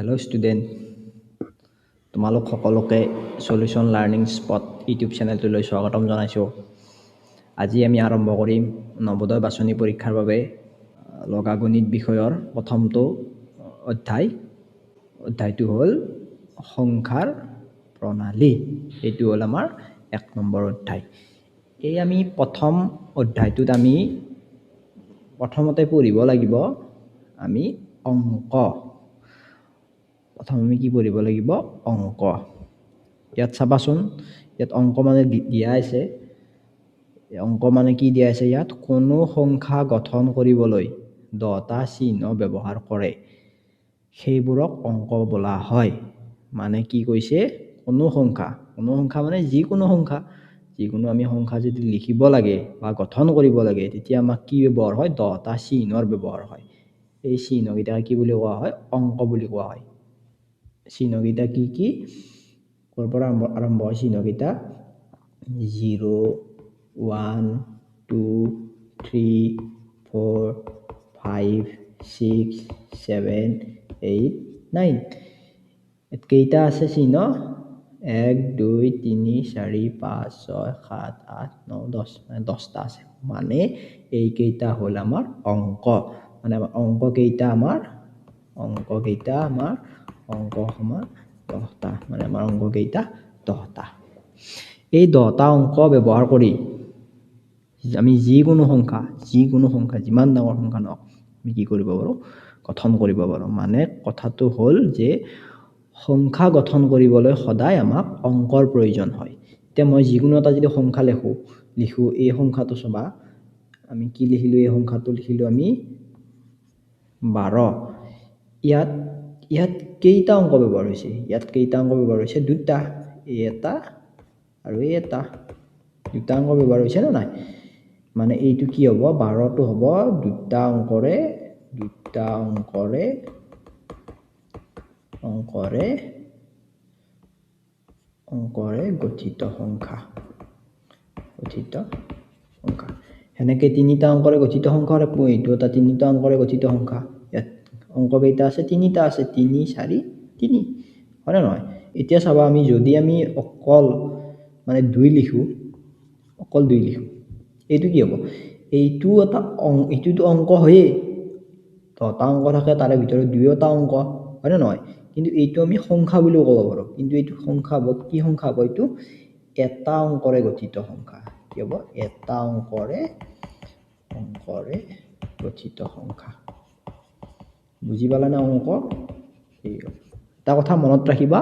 Hello' student, তোমালোক সকলোকে solution learning spot YouTube চেনেলটোলৈ স্বাগতম জনাইছোঁ। আজি আমি আৰম্ভ কৰিম নৱোদয় বাছনি পৰীক্ষাৰ বাবে লগা গণিত বিষয়ৰ প্ৰথমটো অধ্যায়। অধ্যায়টো হ'ল সংখ্যাৰ প্ৰণালী। এইটো হ'ল আমাৰ 1 নম্বৰ অধ্যায়। এই আমি প্ৰথম অধ্যায়টোত আমি প্ৰথমতে পঢ়িব লাগিব আমি অংক। প্ৰথম আমি কি পঢ়িব লাগিব? অংক। ইয়াত চাবাচোন, ইয়াত অংক মানে দিয়া আছে। অংক মানে কি দিয়া আছে ইয়াত? কোনো সংখ্যা গঠন কৰিবলৈ 10টা চিহ্ন ব্যৱহাৰ কৰে, সেইবোৰক অংক বোলা হয়। মানে কি কৈছে? কোনো সংখ্যা, কোনো সংখ্যা মানে যিকোনো সংখ্যা, যিকোনো আমি সংখ্যা যদি লিখিব লাগে বা গঠন কৰিব লাগে, তেতিয়া আমাক কি ব্যৱহাৰ হয়? 10টা চিহ্নৰ ব্যৱহাৰ হয়। এই চিহ্নকেইটা কি বুলি কোৱা হয়? অংক বুলি কোৱা হয়। চিহ্নকেইটা কি কি? ক'ৰ পৰা আৰম্ভ হয় চিহ্নকেইটা? 0, 1, 2, 3, 4, 5, 6, 7, 8, 9। ইয়াত কেইটা আছে চিহ্ন? 1, 2, 3, 4, 5, 6, 7, 8, 9, 10, মানে 10টা আছে। মানে এইকেইটা হ'ল আমাৰ অংক। মানে আমাৰ অংক কেইটা, আমাৰ অংক কেইটা, আমাৰ অংক সমান 10টা। মানে আমাৰ অংক কেইটা 10টা। এই 10টা অংক ব্যৱহাৰ কৰি আমি যিকোনো সংখ্যা, যিকোনো সংখ্যা, যিমান ডাঙৰ সংখ্যা নহওক, আমি কি কৰিব পাৰোঁ? গঠন কৰিব পাৰোঁ। মানে কথাটো হ'ল যে সংখ্যা গঠন কৰিবলৈ সদায় আমাক অংকৰ প্ৰয়োজন হয়। এতিয়া মই যিকোনো এটা যদি সংখ্যা লিখোঁ, এই সংখ্যাটো চাবা আমি কি লিখিলোঁ? এই সংখ্যাটো লিখিলোঁ আমি 12। ইয়াত কেইটা অংক ব্যৱহাৰ হৈছে? ইয়াত কেইটা অংক ব্যৱহাৰ হৈছে? দুটা, এই এটা আৰু এই এটা, দুটা অংক ব্যৱহাৰ হৈছে নে নাই? মানে এইটো কি হ'ব? 12টো হ'ব দুটা অংকৰে, দুটা অংকৰে, অংকৰে, অংকৰে গঠিত সংখ্যা, গঠিত সংখ্যা। সেনেকৈ তিনিটা অংকৰে গঠিত সংখ্যা ৰাখোঁ। এইটো এটা তিনিটা অংকৰে গঠিত সংখ্যা। ইয়াত অংক কেইটা আছে? তিনিটা আছে, 3, 4, 3, হয়নে নহয়? এতিয়া চাবা আমি যদি আমি অকল মানে 2 লিখোঁ, অকল 2 লিখোঁ, এইটো কি হ'ব? এইটো এটা এইটোতো অংক হয়েই, 10টা অংক থাকে, তাৰে ভিতৰত 2টা অংক, হয়নে নহয়? কিন্তু এইটো আমি সংখ্যা বুলিও ক'ব পাৰোঁ। কিন্তু এইটো সংখ্যা হ'ব, কি সংখ্যা হ'ব? এইটো এটা অংকৰে গঠিত সংখ্যা। কি হ'ব? এটা অংকৰে, অংকৰে গঠিত সংখ্যা। বুজি পালানে অংক? এটা কথা মনত ৰাখিবা,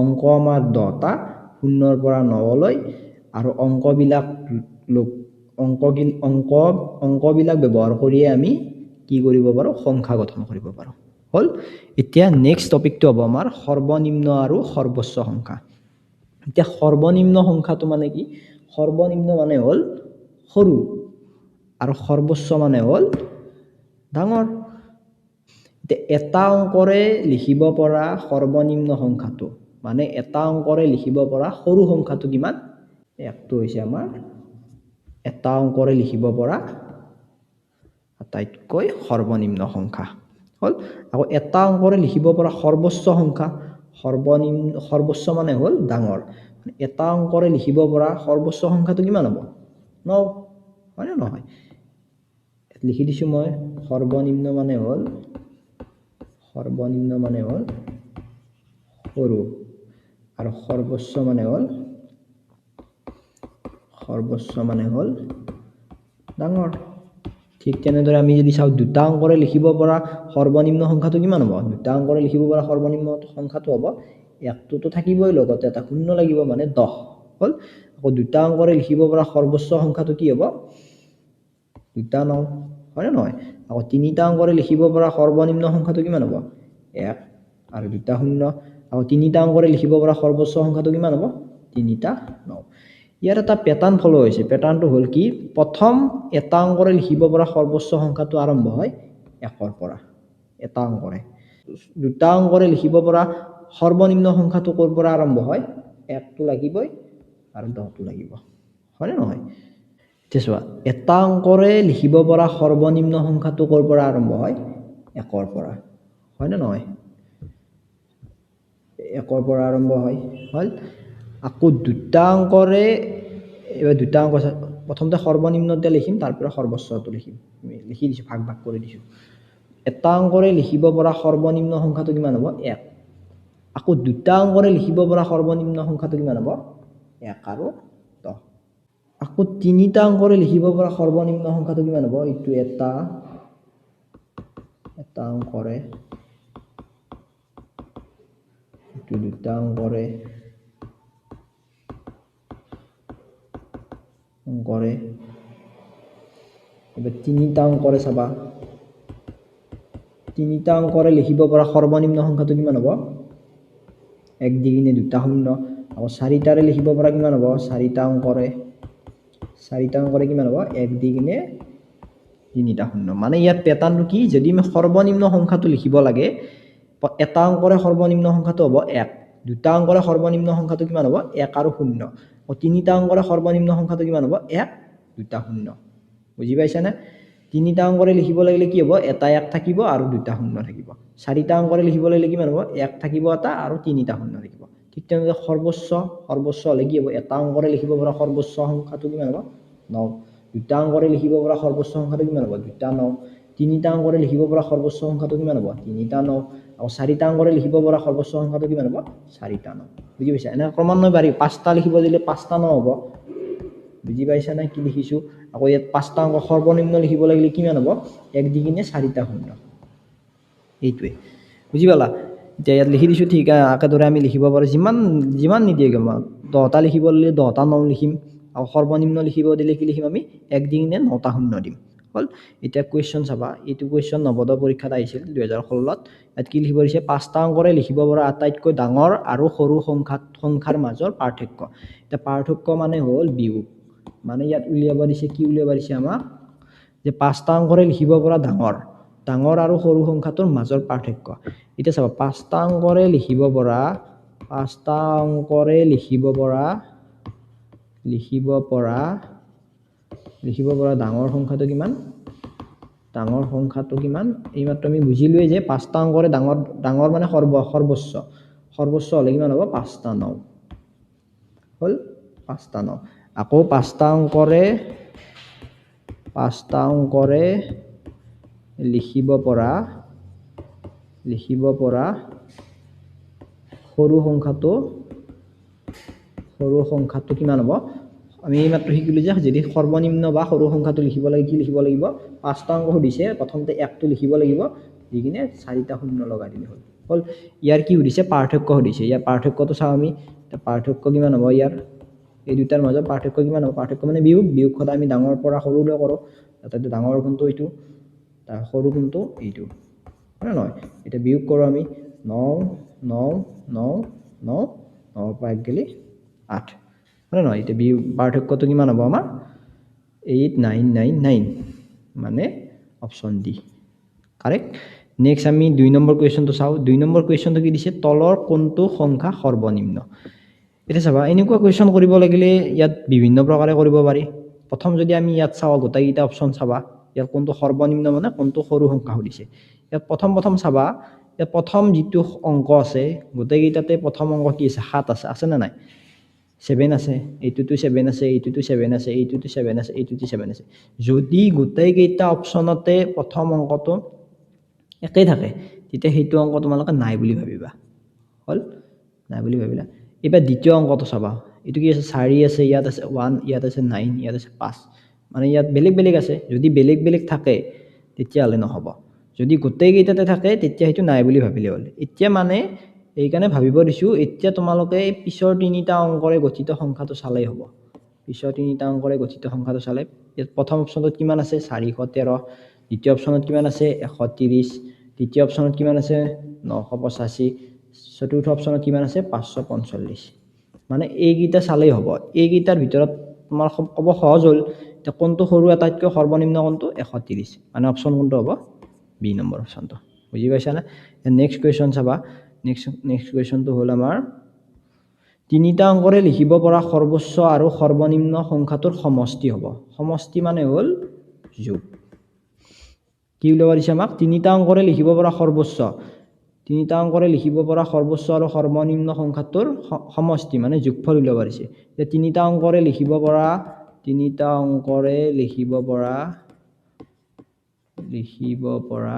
অংক আমাৰ 10টা, 0ৰ পৰা 9লৈ, আৰু অংকবিলাক অংক অংক অংকবিলাক ব্যৱহাৰ কৰিয়ে আমি কি কৰিব পাৰোঁ? সংখ্যা গঠন কৰিব পাৰোঁ। হ'ল। এতিয়া নেক্সট টপিকটো হ'ব আমাৰ সৰ্বনিম্ন আৰু সৰ্বোচ্চ সংখ্যা। এতিয়া সৰ্বনিম্ন সংখ্যাটো মানে কি? সৰ্বনিম্ন মানে হ'ল সৰু আৰু সৰ্বোচ্চ মানে হ'ল ডাঙৰ। এতিয়া এটা অংকৰে লিখিব পৰা সৰ্বনিম্ন সংখ্যাটো, মানে এটা অংকৰে লিখিব পৰা সৰু সংখ্যাটো কিমান? 1টো হৈছে আমাৰ এটা অংকৰে লিখিব পৰা আটাইতকৈ সৰ্বনিম্ন সংখ্যা। হ'ল। আকৌ এটা অংকৰে লিখিব পৰা সৰ্বোচ্চ সংখ্যা, সৰ্বনিম্ন, সৰ্বোচ্চ মানে হ'ল ডাঙৰ। এটা অংকৰে লিখিব পৰা সৰ্বোচ্চ সংখ্যাটো কিমান হ'ব? 9, হয়নে নহয়? লিখি দিছোঁ মই, সৰ্বনিম্ন মানে হ'ল, সৰ্বনিম্ন মানে হ'ল সৰু আৰু সৰ্বোচ্চ মানে হ'ল, সৰ্বোচ্চ মানে হ'ল ডাঙৰ। ঠিক তেনেদৰে আমি যদি চাওঁ, দুটা অংকৰে লিখিব পৰা সৰ্বনিম্ন সংখ্যাটো কিমান হ'ব? দুটা অংকৰে লিখিব পৰা সৰ্বনিম্ন সংখ্যাটো হ'ব 1টোতো থাকিবই, লগতে এটা শূন্য লাগিব, মানে 10। হ'ল। আকৌ দুটা অংকৰে লিখিব পৰা সৰ্বোচ্চ সংখ্যাটো কি হ'ব? 2টা 9, হয়নে নহয়? আকৌ তিনিটা অংকৰে লিখিব পৰা সৰ্বনিম্ন সংখ্যাটো কিমান হ'ব? 1 আৰু 2টা শূন্য। আকৌ তিনিটা অংকৰে লিখিব পৰা সৰ্বোচ্চ সংখ্যাটো কিমান হ'ব? 3টা 9। ইয়াৰ এটা পেটাৰ্ণ ফ'ল' হৈছে। পেটাৰ্ণটো হ'ল কি? প্ৰথম এটা অংকৰে লিখিব পৰা সৰ্বোচ্চ সংখ্যাটো আৰম্ভ হয় 1ৰ পৰা, এটা অংকৰে। দুটা অংকৰে লিখিব পৰা সৰ্বনিম্ন সংখ্যাটো ক'ৰ পৰা আৰম্ভ হয়? 1টো লাগিবই আৰু 10টো লাগিব, হয়নে নহয়? এতিয়া চোৱা, এটা অংকৰে লিখিব পৰা সৰ্বনিম্ন সংখ্যাটো ক'ৰ পৰা আৰম্ভ হয়? 1ৰ পৰা, হয়নে নহয়? 1ৰ পৰা আৰম্ভ হয়। হ'ল, আকৌ দুটা অংকৰে, এইবাৰ দুটা অংক প্ৰথমতে সৰ্বনিম্নতে লিখিম, তাৰপৰা সৰ্বোচ্চটো লিখিম। আমি লিখি দিছোঁ, ভাগ ভাগ কৰি দিছোঁ। এটা অংকৰে লিখিব পৰা সৰ্বনিম্ন সংখ্যাটো কিমান হ'ব? 1। আকৌ দুটা অংকৰে লিখিব পৰা সৰ্বনিম্ন সংখ্যাটো কিমান হ'ব? 1 আৰু 10। আকৌ তিনিটা অংকৰে লিখিব পৰা সৰ্বনিম্ন সংখ্যাটো কিমান হ'ব? এইটো এটা এটা অংকৰে, এইটো দুটা অংকৰে অংকৰে, এবাৰ তিনিটা অংকৰে চাবা। তিনিটা অংকৰে লিখিব পৰা সৰ্বনিম্ন সংখ্যাটো কিমান হ'ব? 1 দি কিনে দুটা শূন্য। আকৌ চাৰিটাৰে লিখিব পৰা কিমান হ'ব? চাৰিটা অংকৰে, চাৰিটা অংকৰে কিমান হ'ব? 1 দি কিনে তিনিটা শূন্য। মানে ইয়াত পেটাৰ্ণটো কি? যদি আমি সৰ্বনিম্ন সংখ্যাটো লিখিব লাগে, এটা অংকৰে সৰ্বনিম্ন সংখ্যাটো হ'ব 1, দুটা অংকৰে সৰ্বনিম্ন সংখ্যাটো কিমান হ'ব? 1 আৰু শূন্য। তিনিটা অংকৰে সৰ্বনিম্ন সংখ্যাটো কিমান হ'ব? 1, দুটা শূন্য। বুজি পাইছানে? তিনিটা অংকৰে লিখিব লাগিলে কি হ'ব? এটা 1 থাকিব আৰু দুটা শূন্য থাকিব। চাৰিটা অংকৰে লিখিব লাগিলে কিমান হ'ব? 1 থাকিব এটা আৰু তিনিটা শূন্য থাকিব। ঠিক তেনেদৰে সৰ্বোচ্চ, সৰ্বোচ্চ হ'লে কি হ'ব? এটা অংকৰে লিখিব পৰা সৰ্বোচ্চ সংখ্যাটো কিমান হ'ব? 9। দুটা অংকৰে লিখিব পৰা সৰ্বোচ্চ সংখ্যাটো কিমান হ'ব? দুটা 9। তিনিটা অংকৰে লিখিব পৰা সৰ্বোচ্চ সংখ্যাটো কিমান হ'ব? তিনিটা 9। আৰু চাৰিটা অংকৰে লিখিব পৰা সৰ্বোচ্চ সংখ্যাটো কিমান হ'ব? চাৰিটা 9। বুজি পাইছা? এনেকৈ ক্ৰমান্বয়ে বাঢ়ি পাঁচটা লিখিব দিলে পাঁচটা 9 হ'ব। বুজি পাইছা নে কি লিখিছোঁ? আকৌ ইয়াত পাঁচটা অংক সৰ্বনিম্ন লিখিব লাগিলে কিমান হ'ব? 1 দি কিনে চাৰিটা শূন্য। এইটোৱে বুজি পালা? এতিয়া ইয়াত লিখি দিছোঁ। ঠিক একেদৰে আমি লিখিব পাৰোঁ, যিমান যিমান নিদিয়ে কিয়, 10টা লিখিব দিলে 10টা 9 লিখিম। আৰু সৰ্বনিম্ন লিখিব দিলে কি লিখিম আমি? 1 দি কিনে 9টা শূন্য দিম। হ'ল, এতিয়া কুৱেশ্যন চাবা। এইটো কুৱেশ্যন নৱোদয় পৰীক্ষাত আহিছিল 2016ত। ইয়াত কি লিখিব দিছে? পাঁচটা অংকৰে লিখিব পৰা আটাইতকৈ ডাঙৰ আৰু সৰু সংখ্যাৰ মাজৰ পাৰ্থক্য। এতিয়া পাৰ্থক্য মানে হ'ল বিয়োগ। মানে ইয়াত উলিয়াব দিছে, কি উলিয়াব দিছে আমাক? যে পাঁচটা অংকৰে লিখিব পৰা ডাঙৰ ডাঙৰ আৰু সৰু সংখ্যাটোৰ মাজৰ পাৰ্থক্য। এতিয়া চাবা, পাঁচটা অংকৰে লিখিব পৰা, পাঁচটা অংকৰে লিখিব পৰা, লিখিব পৰা, লিখিব পৰা ডাঙৰ সংখ্যাটো কিমান? ডাঙৰ সংখ্যাটো কিমান? এইমাত্ৰ আমি বুজিলোৱে যে পাঁচটা অংকৰে ডাঙৰ, ডাঙৰ মানে সৰ্বোচ্চ, সৰ্বোচ্চ হ'লে কিমান হ'ব? পাঁচটা 9। হ'ল, পাঁচটা 9। আকৌ পাঁচটা অংকৰে, পাঁচটা অংকৰে লিখিব পৰা, লিখিব পৰা সৰু সংখ্যাটো, সৰু সংখ্যাটো কিমান হ'ব? আমি এইমাত্ৰ শিকিলোঁ যে যদি সৰ্বনিম্ন বা সৰু সংখ্যাটো লিখিব লাগে কি লিখিব লাগিব? পাঁচটা অংক সুধিছে, প্ৰথমতে 1টো লিখিব লাগিব, দি কিনে চাৰিটা শূন্য লগাই দিলে হ'ল। হ'ল, ইয়াৰ কি সুধিছে? পাৰ্থক্য সুধিছে। ইয়াৰ পাৰ্থক্যটো চাওঁ আমি। পাৰ্থক্য কিমান হ'ব? ইয়াৰ এই দুটাৰ মাজত পাৰ্থক্য কিমান হ'ব? পাৰ্থক্য মানে বিয়োগ। বিয়োগ সদায় আমি ডাঙৰৰ পৰা সৰুলৈ কৰোঁ। তাতে ডাঙৰ কোনটো? এইটো। তাৰ সৰু কোনটো? এইটো, হয় নে নহয়? এতিয়া বিয়োগ কৰোঁ আমি। 9 9 9 9, 9ৰ পৰা 1 গ'লে 8, হয় নে নহয়? এতিয়া বিয়োগ পাৰ্থক্যটো কিমান হ'ব আমাৰ? 8 9 9 9, মানে অপশ্যন ডি কাৰেক্ট। নেক্সট আমি 2 নম্বৰ কুৱেশ্যনটো চাওঁ। 2 নম্বৰ কুৱেশ্যনটো কি দিছে? তলৰ কোনটো সংখ্যা সৰ্বনিম্ন? এতিয়া চাবা, এনেকুৱা কুৱেশ্যন কৰিব লাগিলে ইয়াত বিভিন্ন প্ৰকাৰে কৰিব পাৰি। প্ৰথম যদি আমি ইয়াত চাওঁ, গোটেইকেইটা অপশ্যন চাবা, ইয়াত কোনটো সৰ্বনিম্ন মানে কোনটো সৰু সংখ্যা সুধিছে। ইয়াত প্ৰথম প্ৰথম চাবা, ইয়াত প্ৰথম যিটো অংক আছে গোটেইকেইটাতে প্ৰথম অংক কি আছে? 7 আছে, আছে নে নাই? 7 আছে, এইটোতো 7 আছে, এইটোতো 7 আছে, এইটোতো 7 আছে, এইটোতো 7 আছে। যদি গোটেইকেইটা অপশ্যনতে প্ৰথম অংকটো একেই থাকে, তেতিয়া সেইটো অংক তোমালোকে নাই বুলি ভাবিবা। হ'ল, নাই বুলি ভাবিলা। এইবাৰ দ্বিতীয় অংকটো চাবা, এইটো কি আছে? 4 আছে, ইয়াত আছে 1, ইয়াত আছে 9, ইয়াত আছে 5। মানে ইয়াত বেলেগ বেলেগ আছে। যদি বেলেগ বেলেগ থাকে তেতিয়াহ'লে নহ'ব। যদি গোটেইকেইটাতে থাকে তেতিয়া সেইটো নাই বুলি ভাবিলে হ'ল। এতিয়া মানে এইকাৰণে ভাবিব দিছোঁ, এতিয়া তোমালোকে পিছৰ তিনিটা অংকৰে গঠিত সংখ্যাটো চালেই হ'ব। পিছৰ তিনিটা অংকৰে গঠিত সংখ্যাটো চালে ইয়াত প্ৰথম অপশ্যনটোত কিমান আছে? 413। দ্বিতীয় অপশ্যনত কিমান আছে? 130। তৃতীয় অপশ্যনত কিমান আছে? 985। চতুৰ্থ অপশ্যনত কিমান আছে? 545। মানে এইকেইটা চালেই হ'ব। এইকেইটাৰ ভিতৰত তোমাৰ ক'ব সহজ হ'ল। এতিয়া কোনটো সৰু আটাইতকৈ সৰ্বনিম্ন কোনটো? 130। মানে অপশ্যন কোনটো হ'ব? বি নম্বৰ অপশ্যনটো। বুজি পাইছানে? নেক্সট কুৱেশ্যন চাবা। নেক্সট কুৱেশ্যনটো হ'ল আমাৰ তিনিটা অংকৰে লিখিব পৰা সৰ্বোচ্চ আৰু সৰ্বনিম্ন সংখ্যাটোৰ সমষ্টি হ'ব। সমষ্টি মানে হ'ল যোগ। কি উলিয়াব দিছে আমাক? তিনিটা অংকৰে লিখিব পৰা সৰ্বোচ্চ। তিনিটা অংকৰে লিখিব পৰা সৰ্বোচ্চ আৰু সৰ্বনিম্ন সংখ্যাটোৰ সমষ্টি মানে যোগফল উলিয়াব দিছে। এতিয়া তিনিটা অংকৰে লিখিব পৰা, তিনিটা অংকৰে লিখিব পৰা, লিখিব পৰা,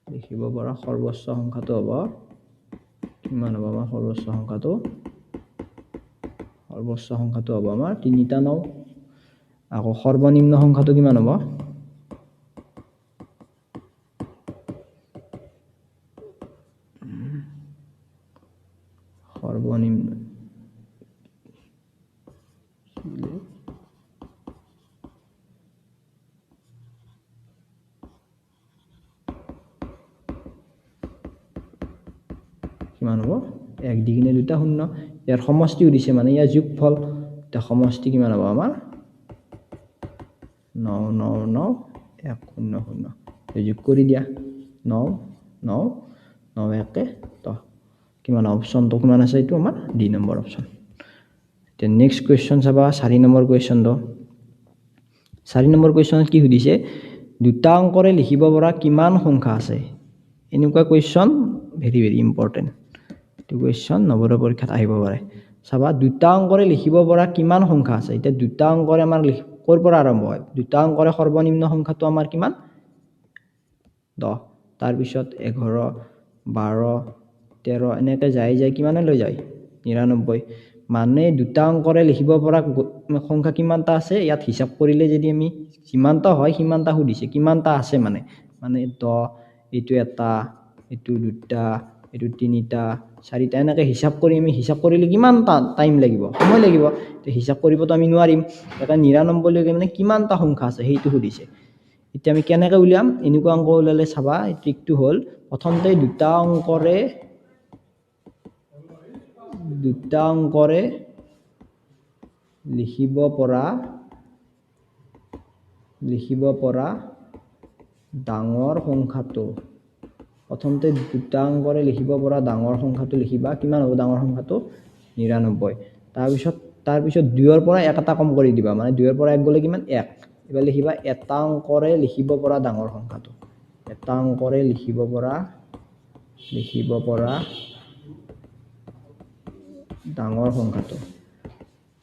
লিখিব পৰা সৰ্বোচ্চ সংখ্যাটো হ'ব কিমান হ'ব? আমাৰ সৰ্বোচ্চ সংখ্যাটো, সৰ্বোচ্চ সংখ্যাটো হ'ব আমাৰ তিনিটা ন। আকৌ সৰ্বনিম্ন সংখ্যাটো কিমান হ'ব? সৰ্বনিম্ন কিমান হ'ব? এক দি কিনে দুটা শূন্য। ইয়াৰ সমষ্টি সুধিছে মানে ইয়াৰ যোগফল। এতিয়া সমষ্টি কিমান হ'ব আমাৰ? ন ন ন এক শূন্য শূন্য। যোগ কৰি দিয়া, ন ন ন একে দহ। কিমান অপশ্যনটো কিমান আছে? এইটো আমাৰ ডি নম্বৰ অপশ্যন। এতিয়া নেক্সট কুৱেশ্যন চাবা, 4 নম্বৰ কুৱেশ্যনটো। 4 নম্বৰ কুৱেশ্যনত কি সুধিছে? দুটা অংকৰে লিখিব পৰা কিমান সংখ্যা আছে? এনেকুৱা কুৱেশ্যন ভেৰি ভেৰি ইম্পৰ্টেণ্ট। এইটো কুৱেশ্যন নৱোদয় পৰীক্ষাত আহিব পাৰে। চাবা, দুটা অংকৰে লিখিব পৰা কিমান সংখ্যা আছে? এতিয়া দুটা অংকৰে আমাৰ ক'ৰ পৰা আৰম্ভ হয়? দুটা অংকৰে সৰ্বনিম্ন সংখ্যাটো আমাৰ কিমান? 10। তাৰপিছত 11, 12, 13, এনেকৈ যায় যায় কিমানলৈ যায়? 99। মানে দুটা অংকৰে লিখিব পৰা সংখ্যা কিমানটা আছে? ইয়াত হিচাপ কৰিলে যদি আমি যিমানটা হয় সিমানটা সুধিছে, কিমানটা আছে মানে, মানে 10, এইটো এটা, এইটো দুটা, এইটো তিনিটা, চাৰিটা, এনেকৈ হিচাপ কৰি আমি হিচাপ কৰিলে কিমানটা টাইম লাগিব, সময় লাগিব। এতিয়া হিচাপ কৰিবতো আমি নোৱাৰিম। সেইকাৰণে 99লৈকে মানে কিমানটা সংখ্যা আছে সেইটো সুধিছে। এতিয়া আমি কেনেকৈ উলিয়াম? এনেকুৱা অংক ওলালে চাবা, ট্ৰিকটো হ'ল প্ৰথমতে দুটা অংকৰে, দুটা অংকৰে লিখিব পৰা, লিখিব পৰা ডাঙৰ সংখ্যাটো, প্ৰথমতে দুটা অংকৰে লিখিব পৰা ডাঙৰ সংখ্যাটো লিখিবা। কিমান হ'ব ডাঙৰ সংখ্যাটো? 99। তাৰপিছত 2ৰ পৰা এক এটা কম কৰি দিবা, মানে 2ৰ পৰা 1 গ'লে কিমান? 1। এইবাৰ লিখিবা এটা অংকৰে লিখিব পৰা ডাঙৰ সংখ্যাটো, এটা অংকৰে লিখিব পৰা, লিখিব পৰা ডাঙৰ সংখ্যাটো,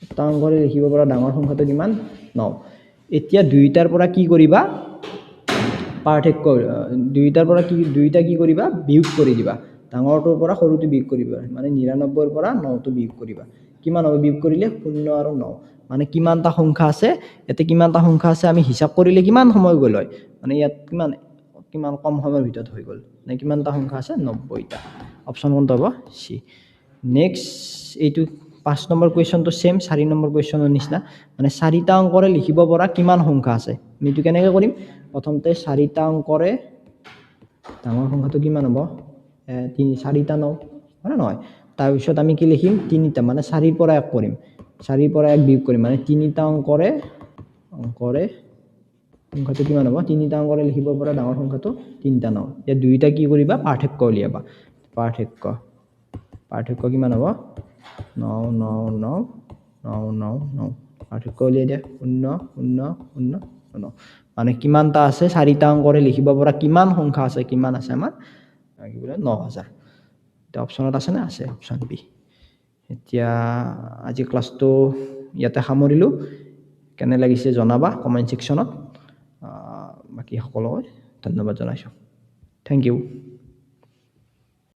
এটা অংকৰে লিখিব পৰা ডাঙৰ সংখ্যাটো কিমান? 9। এতিয়া দুইটাৰ পৰা কি কৰিবা? পাৰ্থক্য, দুইটাৰ পৰা কি, দুইটা কি কৰিবা? বিয়োগ কৰি দিবা। ডাঙৰটোৰ পৰা সৰুটো বিয়োগ কৰিবা, মানে 99ৰ পৰা 9টো বিয়োগ কৰিবা। কিমান হ'ব বিয়োগ কৰিলে? 0 আৰু 9। মানে কিমানটা সংখ্যা আছে? ইয়াতে কিমানটা সংখ্যা আছে আমি হিচাপ কৰিলে কিমান সময় গ'ল হয়? মানে ইয়াত কিমান, কিমান কম সময়ৰ ভিতৰত হৈ গ'ল। মানে কিমানটা সংখ্যা আছে? 90টা। অপশ্যন কোনটো হ'ব? চি। নেক্সট এইটো 5 নম্বৰ কুৱেশ্যনটো ছেম 4 নম্বৰ কুৱেশ্যনৰ নিচিনা, মানে চাৰিটা অংকৰে লিখিব পৰা কিমান সংখ্যা আছে? আমি এইটো কেনেকৈ কৰিম? প্ৰথমতে চাৰিটা অংকৰে ডাঙৰ সংখ্যাটো কিমান হ'ব? তিনি, চাৰিটা ন, হয়নে নহয়? তাৰপিছত আমি কি লিখিম? তিনিটা, মানে 4ৰ পৰা 1 কৰিম, 4ৰ পৰা 1 বিয়োগ কৰিম, মানে তিনিটা অংকৰে, অংকৰে সংখ্যাটো কিমান হ'ব? তিনিটা অংকৰে লিখিব পৰা ডাঙৰ সংখ্যাটো তিনিটা ন। এতিয়া দুইটা কি কৰিবা? পাৰ্থক্য উলিয়াবা। পাৰ্থক্য, পাৰ্থক্য কিমান হ'ব? 9 9 9 9 9 9। পাৰ্থক্য উলিয়াই দিয়া, 0 0 0 0। মানে কিমানটা আছে? চাৰিটা অংকৰে লিখিব পৰা কিমান সংখ্যা আছে? কিমান আছে আমাৰ? কি বোলে? 9000। এতিয়া অপশ্যনত আছেনে? আছে, অপশ্যন বি। এতিয়া আজি ক্লাছটো ইয়াতে সামৰিলোঁ। কেনে লাগিছে জনাবা কমেণ্ট ছেকশ্যনত। বাকী সকলোকে ধন্যবাদ জনাইছোঁ। Thank you.